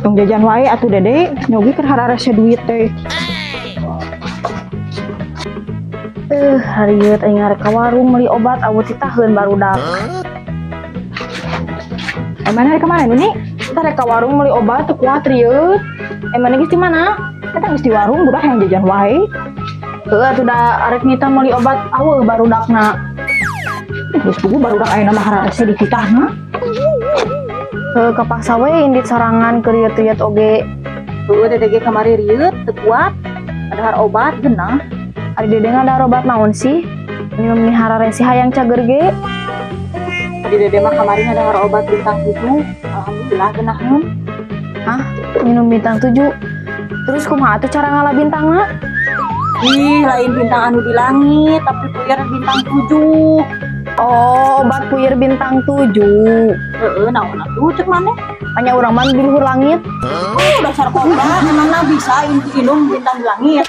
Tong jajan wae atuh Dede, nyogi keur hararese duit teh. Harieut aing arek ka warung meuli obat awet titaheun barudak. Mana rek ka mana Nuni? Kita rek ka warung meuli obat teu kuat rieut. Mana geus di mana? Eta geus di warung budak yang jajan wae. Heuh atuh da arek nita meuli obat aweuh barudakna. Geus puguh barudak ayeuna mah hararese dititahna. Heuh kapaksa we indit sorangan keur rieut-rieut oge. Heuh Dede ge kamari rieut teu kuat. Padahal obat geunah. Ari Dede ngadahar obat naon sih? Ini meni hararese hayang cager ge. Ari Dede mah kamari ngadahar obat bintang 7. Alhamdulillah geunaheun. Hah? Minum bintang 7. Terus kumaha atuh cara ngala bintangna? Ih, lain bintang anu di langit, tapi puyer bintang 7. Oh, obat puyer bintang 7. Heeh, naon atuh cek maneh? Hanya urang mah di luhur langit. Oh, dasar kobra, emangna bisa inum bintang di langit.